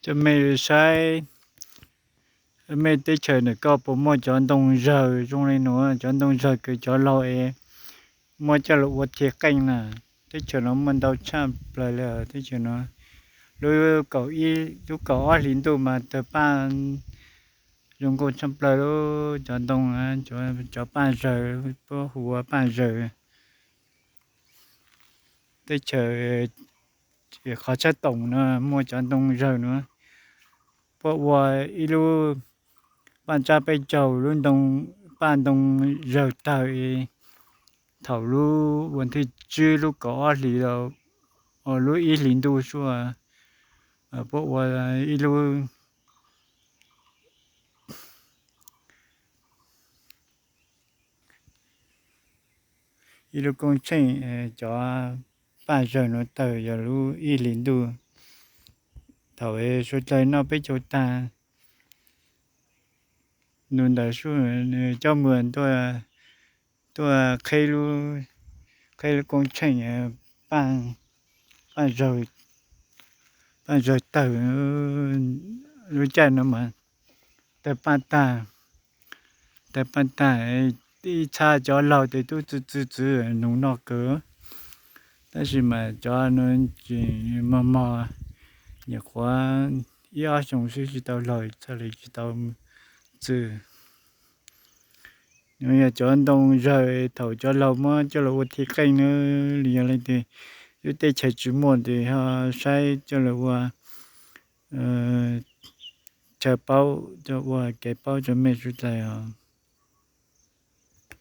Cov mej saib, mej teb chaws ntawm koj puas muaj cov ntoo zawg zoo li nuav, cov ntoo zawg kws cov laug es muab coj los ua thij qeej na. Teb chaws no muaj ntau tshaj plawg le teb chaws no. Lub kaum, lub kaum ob hlis ntuj mas tawg paj zoo nkauj tshaj plawg lub cov ntoo, cov paj zawg, puab hu ua paj zawg. Teb chaws qhov tshab toom no muaj cov ntoo zawg no. Puab ua ib lub paj tsab peb caug lub ntoo, paj ntoo zawg tawg. Thaum lub ua thij tsib lub kaum ob hlis, lub ib hlis ntuj suab, puab ua ib lub ib lub koob tsheej cov paj zawg no tawg yog lub ib hlis ntuj. Thaum suav dlawg noj peb caug tag, nus ntawd coj muag tuaj qheb lub koob tsheej paj zawg tawg. Lub caij no mas tawg paj tag, tawg paj tag, ib txhab cov laug tes tub txwv txwv txwv nus noj kawg, tab sis mas cov no tsis mog mog, nyuam qhuav ib ob xyoos xwb tsis tau laug txhaj li tsis tau txwv. Yog cov ntoo zawg thaum cov laug muab coj los ua thij qeej na, yog leej twg lub teb chaws tsis muaj tes ho saib coj los ua chaw paub, coj ua kev paub rau mej suav dlawg os.